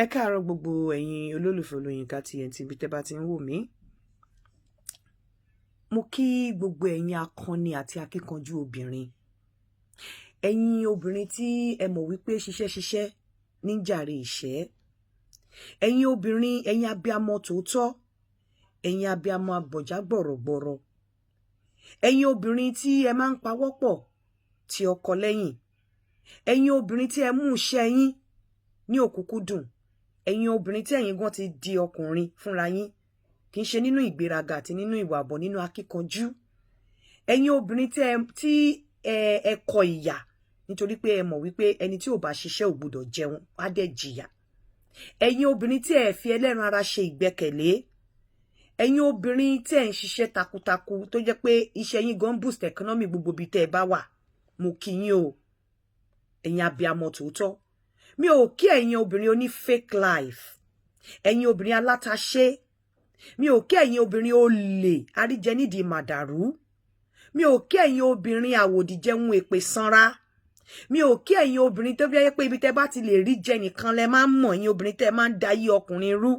Ẹ káàárọ̀ gbogbo ẹ̀yin olólùfẹ́ Olóyinka TNT bí tẹ́ bá ti ń wò mí. Mo kí gbogbo ẹ̀yin akọni àti akíkanjú obìnrin. Ẹ̀yin obìnrin tí ẹ mọ̀ wípé ṣiṣẹ́ ṣiṣẹ́ ní jàre ìṣẹ́. Ẹ̀yin obìnrin, ẹ̀yin abiamọ tòótọ́, ẹ̀yin abiamọ agbọ̀já gbọ̀rọ̀gbọ̀rọ̀. Ẹ̀yin obìnrin tí ẹ máa ń pawọ́pọ̀ tí ọkọ lẹ́yìn. Ẹ̀yin obìnrin tí ẹ mú iṣẹ́ yín ní òkúkúdùn. Ẹ̀yin obìnrin tí ẹ̀yin gan ti di ọkùnrin fúnra yín, kì í ṣe nínú ìgbéraga àti nínú ìwà àbọ̀, nínú akíkanjú. Ẹ̀yin obìnrin tí ẹ kọ ìyà nítorí pé ẹ mọ̀ wípé ẹni tí ò bá ṣiṣẹ́ ò gbọ́dọ̀ jẹun, á dẹ̀ jìyà. Ẹ̀yin obìnrin tí ẹ fi ẹlẹ́ran ara ṣe ìgbẹ́kẹ̀lé. Ẹ̀yin obìnrin tí ẹ ń ṣiṣẹ́ takuntakun tó jẹ́ pé iṣẹ́ yín gan boost economy gbogbo ibi tẹ́ ẹ bá wà. Mo kí yín o. Ẹ̀yin abiamọ tòótọ́. Mi ò kí ẹ̀yin obìnrin oní fake life. Ẹ̀yin obìnrin alátaṣé. Mi ò kí ẹ̀yin obìnrin olè àríjẹ nídìí màdàrú. Mi ò kí ẹ̀yin obìnrin àwòdìjẹun èpè sanra. Mi ò kí ẹ̀yin obìnrin tó bí ẹ pé ibi tẹ́ bá ti lè rí jẹ nìkan lẹ máa ń mọ̀, ẹ̀yin obìnrin tẹ́ máa ń dayé ọkùnrin rú.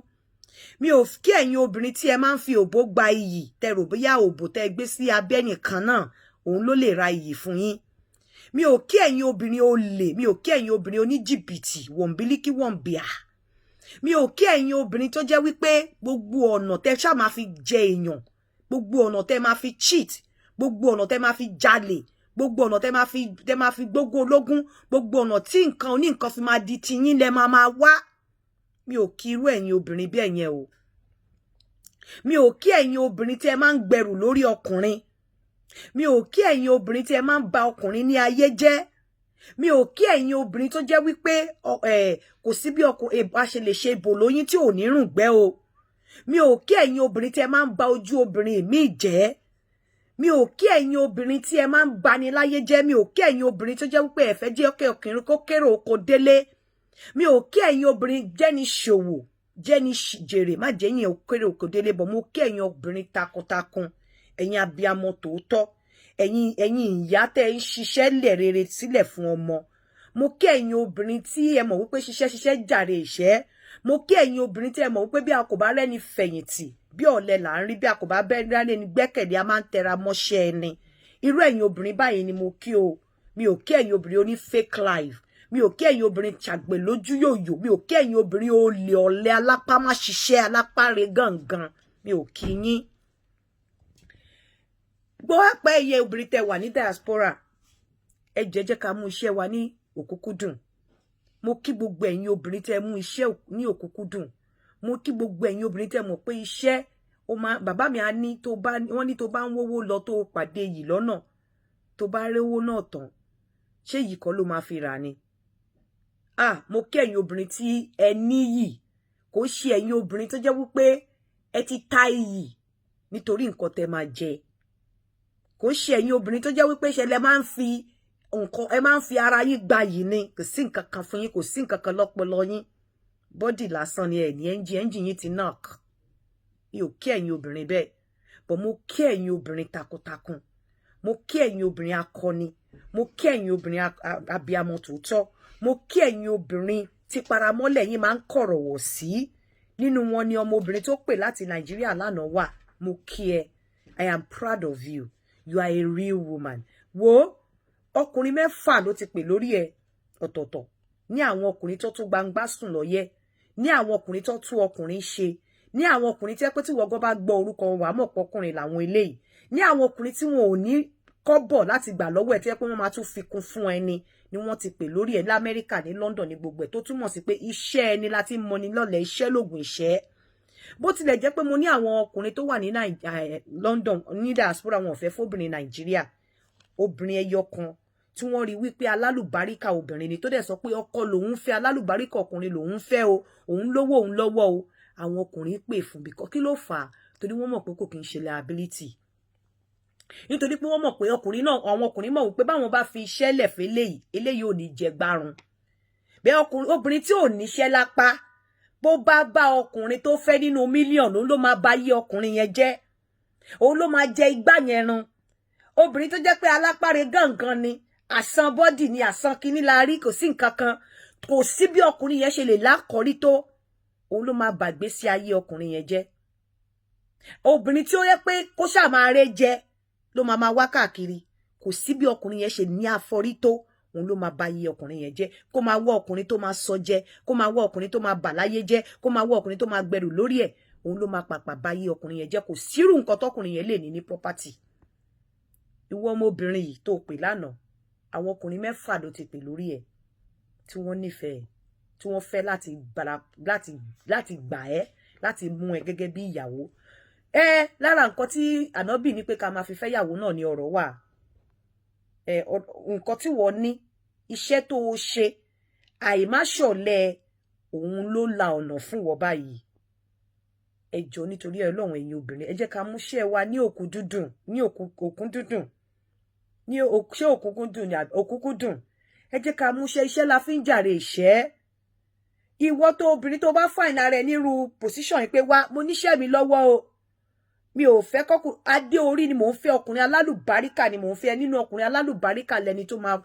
Mi ò kí ẹ̀yin obìnrin tí ẹ máa ń fi òbó gba iyì, tẹ́ rò bóyá òbò tẹ́ gbé sí abẹ́ nìkan náà òun ló lè ra iyì fún yín. Mi ò kí ẹ̀yin obìnrin olè. Mi ò kí ẹ̀yin obìnrin oníjìbìtì wọ̀nbílíkì wọ̀nbíà. Mi ò kí ẹ̀yin obìnrin tó jẹ́ wípé gbogbo ọ̀nà tẹ́ ṣáà máa fi jẹ èèyàn, gbogbo ọ̀nà tẹ́ máa fi cheat, gbogbo ọ̀nà tẹ́ máa fi jalè, gbogbo ọ̀nà tẹ́ máa fi gbógun ológun, gbogbo ọ̀nà tí nǹkan oníǹkan fi máa di tiyín lẹ máa máa wá. Mi ò kí irú ẹ̀yin obìnrin bí ẹ̀yẹn o. Mi ò kí ẹ̀yin obìnrin tí ẹ máa ń gbẹrù lórí ọkùnrin. Mi ò kí ẹ̀yin obìnrin tí ẹ máa ń ba ọkùnrin ní ayé jẹ́. Mi ò kí ẹ̀yin obìnrin tó jẹ́ wípé kò sí bí ọkùnrin bá ṣe lè ṣe ibò lóyún tí ò ní rùn gbẹ́ o. Mi ò kí ẹ̀yin obìnrin tí ẹ máa ń ba ojú obìnrin mi jẹ́. Mi ò kí ẹ̀yin obìnrin tí ẹ máa ń bani láyé jẹ́. Mi ò kí ẹ̀yin obìnrin tó jẹ́ wípé ẹ fẹ́ jẹ́ ọkẹ́ ọkùnrin kó kéré oko délé. Mi ò kí ẹ̀yin obìnrin jẹ́ni ṣòwò jẹ́ni jèrè má jẹ́yìn kéré oko délé bọ̀. Mo kí ẹ̀yin obìnrin takuntakun, ẹ̀yin abiamọ tòótọ́, ẹ̀yin ìyá tẹ́ ń ṣiṣẹ́ lẹ̀ rere sílẹ̀ fún ọmọ. Mo kí ẹ̀yin obìnrin tí ẹ mọ̀ wípé ṣiṣẹ́ ṣiṣẹ́ jàre ìṣẹ́. Mo kí ẹ̀yin obìnrin tí ẹ mọ̀ wípé bí a kò bá rẹ́ni fẹ̀yìntì, bí ọ̀lẹ là ń rí. Bí a kò bá rẹ́ni gbẹ́kẹ̀lé, a máa ń tẹra mọ́ṣẹ́ ẹni. Irú ẹ̀yin obìnrin báyìí ni mo kí o. Mi ò kí ẹ̀yin obìnrin oní fake life. Mi ò kí ẹ̀yin obìnrin ṣàgbè lójú yòyò. Mi ò kí ẹ̀yin obìnrin olè, ọ̀lẹ, alápá má ṣiṣẹ́, alápáre gangan. Mi ò kí yín. Gbọ́ àpẹ́ ẹyẹ obìnrin tẹ wà ní diaspora, ẹ jẹ́ jẹ́ ká mú iṣẹ́ wa ní òkúkúdùn. Mo kí gbogbo ẹ̀yin obìnrin tẹ mú iṣẹ́ ní òkúkúdùn. Mo kí gbogbo ẹ̀yin obìnrin tẹ mọ̀ pé iṣẹ́ ó máa bàbá mi á ní tó bá wọ́n ní tó bá ń wówó lọ, tó pàdé yìí lọ́nà, tó bá rówó náà tán, ṣé yìí kọ́ ló máa fi rà ni? Ah, mo kí ẹ̀yin obìnrin tí ẹ níyì. Kò ṣe ẹ̀yin obìnrin tó jẹ́ wípé ẹ ti ta iyì nítorí nǹkan tẹ́ máa jẹ. Kò ṣe ẹ̀yin obìnrin tó jẹ́ wípé ṣe lẹ máa ń fi nǹkan, ẹ máa ń fi ara yín gba yìí ni. Kò sí nǹkan kan fún yín, kò sí nǹkan kan lọ́pọlọ yín, body lásán ni. Ẹ ní engine yín ti knock. Mi ò kí ẹ̀yin obìnrin bẹ́ẹ̀ bọ̀. Mo kí ẹ̀yin obìnrin takuntakun. Mo kí ẹ̀yin obìnrin akọni. Mo kí ẹ̀yin obìnrin abiamọ tòótọ́. Mo kí ẹ̀yin obìnrin tí paramọ́lẹ̀ yín máa ń kọ̀rọ̀wọ̀ sí. Nínú wọn ni ọmọbìnrin tó pè láti Nàìjíríà lánàá wà. Mo kí ẹ. I am proud of you. You are a real woman. Wo ọkùnrin 6 ló ti pè lórí ẹ ọ̀tọ̀ọ̀tọ̀, ní àwọn ọkùnrin tó tún gbangba sùn lọ́yẹ́, ní àwọn ọkùnrin tó tún ọkùnrin ṣe, ní àwọn ọkùnrin tí ẹ pé tí wọ́n bá gbọ́ orúkọ wọn, wàá mọ̀ pọ́kùnrin làwọn eléyìí, ní àwọn ọkùnrin tí wọn ò ní kọ́bọ̀ láti gbà lọ́wọ́ ẹ̀, tí ẹ pé wọ́n máa tún fi kún fún ẹni ni wọ́n ti pè lórí ẹ̀ l'Amẹ́ríkà, ní London, ní gbogbo ẹ̀, tó túmọ̀ sí pé iṣẹ́ ẹni láti mọni lọ́lẹ̀. Iṣẹ́ lògùn ìṣẹ́. Bó tilẹ̀ jẹ́ pé mo ní àwọn ọkùnrin tó wà ní London, ní diaspora, wọn ò fẹ́ fóbìnrin Nàìjíríà. Obìnrin ẹyọ kan tí wọ́n rí wípé alálùbáríkà obìnrin ni, tó dẹ̀ sọ pé ọkọ lòun fẹ́, alálùbáríkà ọkùnrin lòun fẹ́ o, òun lówó, òun lọ́wọ́ o, àwọn ọkùnrin pè fún bíkọ́. Kí ló fà á? Torí wọ́n mọ̀ pé kò kí ń ṣe liability, nítorí pé wọ́n mọ̀ pé ọkùnrin náà, àwọn ọkùnrin mọ̀ wípé báwọn bá fi iṣẹ́ lẹ̀ fẹ́ léyìí, eléyìí ò ní jẹ gbárùn bẹ́ẹ̀. Ọkùnrin, obìnrin tí ò níṣẹ́ lápá, bó bá bá ọkùnrin tó fẹ́ nínú mílíọ̀nù, ló máa bá yí ọkùnrin yẹn jẹ́, òun ló máa jẹ igbá yẹn run. Obìnrin tó jẹ́ pé alápáre gangan ni, àsan body ni, àsan kínní la rí, kò sí nǹkan kan. Tó Kò sí bí ọkùnrin yẹn ṣe lè lákọ̀ọ́rí tó, òun ló máa bàgbé sí ayé ọkùnrin yẹn jẹ́. Obìnrin tí ó yẹ pé kó ṣáà máa ré jẹ ló máa máa wá káàkiri, kò sí bí ọkùnrin yẹn ṣe ní àforí tó, òun ló máa ba iye ọkùnrin yẹn jẹ́. Kó máa wá ọkùnrin tó máa sọ jẹ, kó máa wá ọkùnrin tó máa bà láyé jẹ́, kó máa wá ọkùnrin tó máa gbẹrù lórí ẹ̀, òun ló máa pàpà ba iye ọkùnrin yẹn jẹ́. Kò sírù nǹkan tọkùnrin yẹn lè ní ní property. Ìwọ ọmọbìnrin yìí tó pè lánàá, àwọn ọkùnrin mẹ́fà ló ti pè lórí ẹ̀ tí wọ́n nífẹ̀ẹ́, tí wọ́n fẹ́ láti gbàrà láti gbà ẹ́, láti mú ẹ gẹ́gẹ́ bí ìyàwó ẹ. Lára nǹkan tí ànábì ní pé ká máa fi fẹ́yàwó náà ní ọ̀rọ̀ wà ẹ. Nǹkan tí wọ́n ní, iṣẹ́ tó o ṣe, àìmáṣọ̀lẹ, òun ló la ọ̀nà fún wọ́n báyìí. Ẹ jọ̀ọ́, nítorí Ọlọ́run, ẹ̀yin obìnrin, ẹ jẹ́ ká múṣẹ́ wa ní òkú dúdùn, ní òkú dúdùn, ní ṣé òkúnkún dùn ní òkúnkún dùn. Ẹ jẹ́ ká múṣẹ́. Iṣẹ́ la fi ń jàre ìṣẹ́. Ìwọ tó obìnrin tó bá find ara ẹ nírú position yìí pé, wá, mo níṣẹ́ mi lọ́wọ́ o, mi ò fẹ́ kọ́kù adé orí ni mò ń fẹ́, ọkùnrin alálùbáríkà ni mò ń fẹ́. Nínú ọkùnrin alálùbáríkà, lẹni tó máa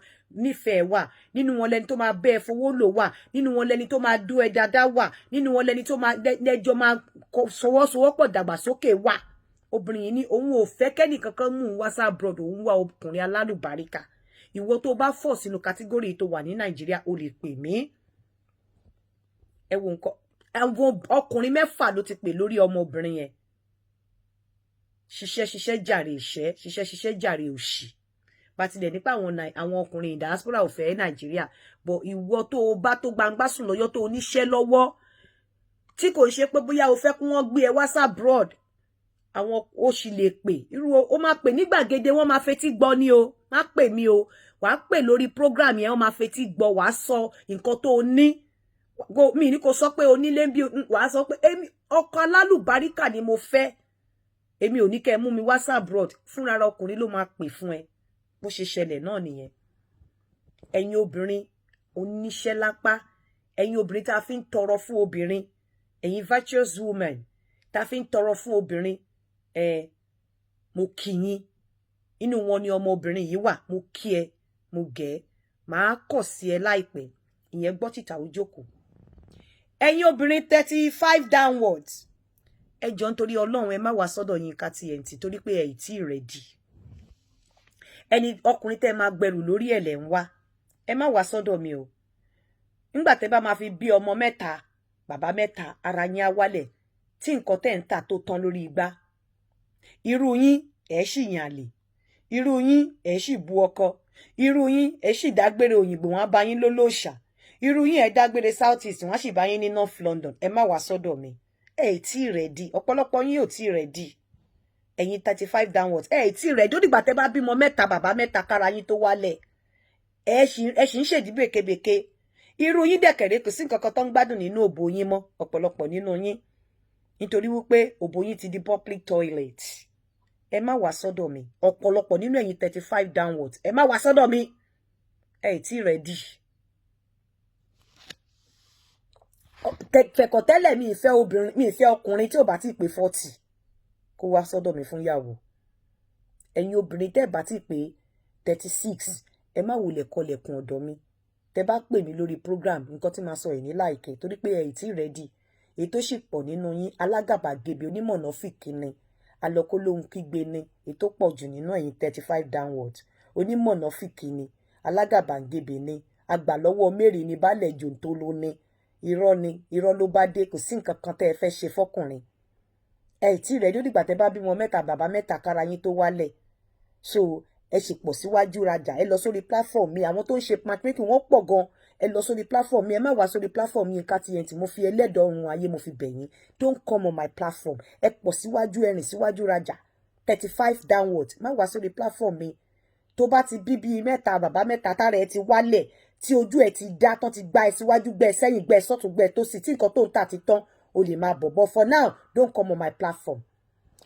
nífẹ̀ẹ́ wà nínú wọn, lẹni tó máa bẹ́ẹ̀ fowó lò wà nínú wọn, lẹni tó máa dú ẹ dáadáa wà nínú wọn, lẹni tó máa lẹ́jọ́ máa sọwọ́sowọ́pọ̀ dàgbàsókè wà. Obìnrin yìí ní òun ò fẹ́ kẹ́nìkankan mú un wá sí abroad, òun wá ọkùnrin alálùbáríkà. Ìwọ tó bá fall sínú category tó wà ní Nàìjíríà, o lè pè mí. Ẹ wo nǹkan, àwọn ọkùnrin mẹ́fà ló ti pè lórí ọmọbìnrin yẹn. Ṣiṣẹ́ ṣiṣẹ́ jàre ìṣẹ́, ṣiṣẹ́ ṣiṣẹ́ jàre òṣì. Bá tilẹ̀ nípa àwọn ọkùnrin diaspora ò fẹ́ Nàìjíríà bọ̀, ìwọ tó o bá tó gbangba sùn lọ́yọ́, tó o níṣẹ́ lọ́wọ́, tí kò ṣe pé bóyá o fẹ́ kí wọ́n gbé ẹ wá sí abroad, àwọn ó sì lè pè. Irú ó máa pè ní gbàgede, wọ́n máa fetí gbọ́ ni o. Má pè mí o, wàá pè lórí program yẹn, wọ́n máa fetí gbọ́. Wàá sọ nǹkan tó o ní. Mi ní kò sọ pé onílé ń bí, wàá sọ pé èmi, ọkọ alálùbáríkà ni mo fẹ́, èmi ò ní kẹ́ ẹ mú mi wá sí abroad. Fúnra ọkùnrin ló máa pè fún ẹ. Bó ṣe ṣẹlẹ̀ náà nìyẹn. Ẹ̀yin obìnrin oníṣẹ́ lápá, ẹ̀yin obìnrin tá a fi ń tọrọ fún obìnrin, ẹ̀yin virtuous women tá a fi ń tọrọ fún obìnrin ẹ, mo kí yín. Inú wọn ni ọmọbìnrin yìí wà. Mo kí ẹ, mo gẹ̀ ẹ́, màá kọ̀ sí ẹ láìpẹ́. Ìyẹn gbọ́ tìta ó jókòó. Ẹ̀yin obìnrin 35 downwards, ẹ jọ̀ọ́, nítorí Ọlọ́run, ẹ má wá sọ́dọ̀ Yínká TNT, torí pé ẹ ì tí ì ready. Ẹni ọkùnrin tẹ́ máa gbẹrù lórí ẹ̀ lẹ̀ ń wá, ẹ má wá sọ́dọ̀ mi o. Nígbà tẹ́ bá máa fi bí ọmọ mẹ́ta, bàbá mẹ́ta, ara yín á wálẹ̀, tí nǹkan tẹ́ ń tà tó tán lórí igbá. Irú yín, ẹ̀ sì yàn àlè. Irú yín, ẹ̀ sì bu ọkọ. Irú yín, ẹ̀ sì dágbére òyìnbó, wọn á bá yín lólóòṣà. Irú yín, ẹ̀ dágbére South East, wọn á sì bá yín ní North London. Ẹ má wá sọ́dọ̀ mi, ẹ tí ì ready. Ọ̀pọ̀lọpọ̀ yín ò tí ì ready. Ẹ̀yin 35 downwards, ẹ tí ì ready. Ó dìgbà tẹ́ bá bímọ mẹ́ta, bàbá mẹ́ta, kára yín tó wálẹ̀. Ẹ sì ń ṣèdí bèkebèke. Irú yín dẹ̀kẹ̀rẹ́, kò sí nǹkan kan tó ń gbádùn nínú òbò yín mọ́, ọ̀pọ̀lọpọ̀ nínú yín, nítorí wípé òbò yín ti di public toilet. Ẹ má wá sọ́dọ̀ mi. Ọ̀pọ̀lọpọ̀ nínú ẹ̀yin 35 downwards, ẹ má wá sọ́dọ̀ mi, ẹ tí ì ready. Fẹ̀kọ̀tẹ́lẹ̀, mi ìfẹ́ obìnrin, mi ìfẹ́ ọkùnrin tí ò bá ti pé 40 kó wá sọ́dọ̀ mi fún ìyàwó. Ẹ̀yin obìnrin tẹ́ bá ti pé 36, ẹ má wulẹ̀ kọlẹ̀kùn ọ̀dọ̀ mi. Tẹ́ bá pè mí lórí program, nǹkan tí màá sọ yìí ní láìkẹ́, torí pé ẹ̀ tí ready. Èyí tó sì pọ̀ nínú yín, alágàbàgebè, onímọ̀nàfìkì ni, alọ́kólóhùn kígbe ni. Èyí tó pọ̀ jù nínú ẹ̀yin 35 downwards, onímọ̀nàfìkì ni, alágàbàgebè ni, agbàlọ́wọ́ mẹ́rin ni, baálẹ̀ jòǹtóló ni. Irọ́ ni, irọ́ ló bá dé. Kò sí nǹkan kan tẹ́ ẹ fẹ́ ṣe fọ́kùnrin. Ẹ tí ready. Ó dìgbà tẹ́ bá bímọ mẹ́ta, bàbá mẹ́ta, kára yín tó wálẹ̀. So ẹ sì pọ̀ síwájú rajà. Ẹ lọ sórí platform mi, àwọn tó ń ṣe matchmaking wọ́n pọ̀ gan. Ẹ lọ sórí platform mi, ẹ má wá sórí platform Yínká TNT. Mo fi ẹlẹ́dọ̀ ọ̀run ayé, mo fi bẹ̀ yín, don't come on my platform. Ẹ pọ̀ síwájú, ẹ rìn síwájú rajà. 35 downwards, má wá sórí platform mi. Tó bá ti bí bíi mẹ́ta, bàbá mẹ́ta, tára ẹ ti wálẹ̀, tí ojú ẹ ti dá tán, ti gbá ẹ síwájú, gbẹ sẹ́yìn, gbẹ sọ́tún, gbẹ tó sì, tí nǹkan tó ń tà ti tán, o lè máa bọ̀. But for now, don't come on my platform.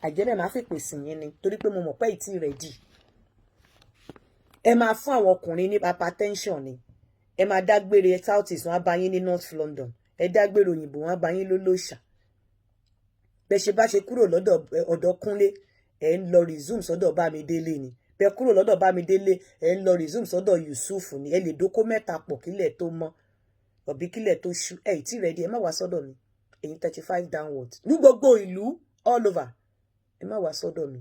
Àìjẹ́ máa fèpè sí yín ni, torí pé mo mọ̀ pé ìtì ready. Ẹ máa fún àwọn ọkùnrin ní hypertension ni. Ẹ máa dágbére South East, wọn á bá yín ní North London. Ẹ dágbére òyìnbó, wọn á bá yín lólóṣà. Bẹ ṣe bá ṣe kúrò lọ́dọ̀ ọ̀dọ̀ Kúnlé, ẹ ń lọ resume sọ́dọ̀ Bámidélé ni. Bẹ kúrò lọ́dọ̀ Bámidélé, ẹ ń lọ resume sọ́dọ̀ Yusuf ni. Ẹ lè dókó mẹ́ta pọ̀ kílẹ̀ tó mọ́. Ọ̀bí kílẹ̀ tó ṣú, ẹ̀ tí ready, ẹ má wá sọ́dọ̀ mi. Ẹ̀yin 35 downward ní gbogbo ìlú, all over, ẹ má wá sọ́dọ̀ mi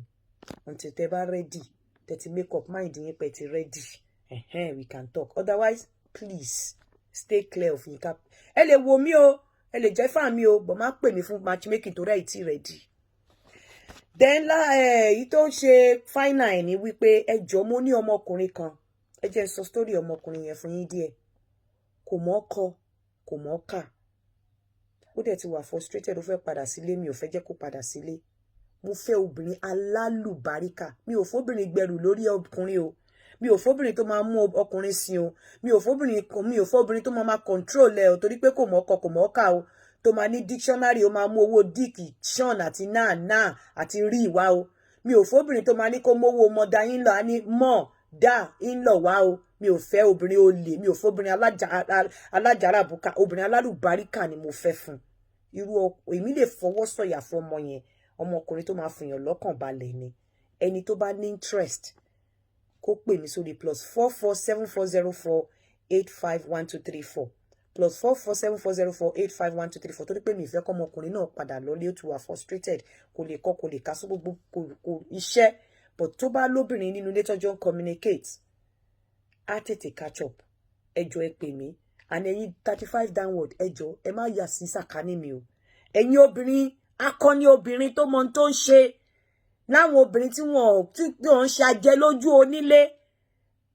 until tẹ́ bá ready, tẹ́ ti make up mind yín pé ti ready. We can talk. Otherwise, please stay clear of Yinka. Ẹ lè wo mí o, ẹ lè jẹ́ fan mi o, but má pè mí fún matchmaking torí ẹ̀ tí ready. Then èyí tó ń ṣe final ẹ̀ ní wípé, ẹ jọ̀ọ́, mo ní ọmọkùnrin kan. Ẹ jẹ́ n sọ story ọmọkùnrin yẹn fún yín díẹ̀. Kò mọ̀ kọ, kò mọ̀ kà. Ó dẹ̀ ti wà frustrated, ó fẹ́ padà sílé. Mi ò fẹ́ jẹ́ kó padà sílé. Mo fẹ́ obìnrin alálùbáríkà. Mi ò fóbìnrin gbẹrù lórí ọkùnrin o. Mi ò fóbìnrin tó máa mú ọkùnrin sin o. Mi ò fóbìnrin tó máa control ẹ o, torí pé kò mọ̀ ọkọ, kò mọ̀ kà o, tó máa ní dictionary, ó máa mú owó dick sean àti náà náà àti rí ìwá o. Mi ò fóbìnrin tó máa ní kó mówó mọ̀dá yín lọ, á ní mọ̀ dá ń lọ wá o. Mi ò fẹ́ obìnrin olè. Mi ò fóbìnrin alájàràbùkà. Obìnrin alálùbáríkà ni mo fẹ́ fún. Irú èmi lè fọwọ́ sọ̀yà fún ọmọ yẹn. Ọmọkùnrin tó máa fìyàn lọ́kàn balẹ̀ ni. Ẹni tó bá ní interest, kó pè mí sórí +44 7404 851234, +44 7404 851234, torí pé mi ìfẹ́ kọ́ ọmọkùnrin náà padà lọ́lé. Ó ti wà frustrated, kò lè kọ́, kò lè kà sí gbogbo kò iṣẹ́, but tó bá lóbìnrin nínú ilé tọ́jọ́ ń communicate, á tètè catch up. Ẹ jọ̀ọ́, ẹ pè mí. And ẹ̀yin 35 downward, ẹ jọ̀ọ́, ẹ má yà sí sàkání mi o. Ẹ̀yin obìnrin akọni, obìnrin tó mọ ohun tó ń ṣe, láwọn obìnrin tí wọ́n ń ṣe ajẹ lójú onílé,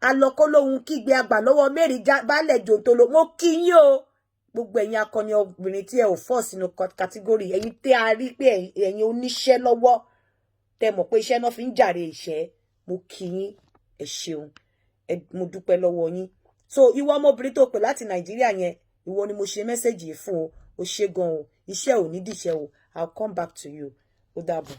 alọkọlóhun kígbe àgbà lọ́wọ́ mẹ́rin baálẹ̀ jòǹtolo, mo kí yín o. Gbogbo ẹ̀yin akọni obìnrin tí ẹ ò fọ́ sínú category, ẹ̀yin tẹ́ a rí pé ẹ̀yin oníṣẹ́ lọ́wọ́, tẹ́ mọ̀ pé iṣẹ́ náà fi ń jàre ìṣẹ́, mo kí yín, ẹ ṣeun, mo dúpẹ́ lọ́wọ́ yín. So ìwọ ọmọbìnrin tó pè láti Nàìjíríà yẹn, ìwọ ni mo ṣe message fún o. O ṣe gan o. Iṣẹ́ ò ní dìṣẹ́ o. I'll come back to you. Ó dàbọ̀.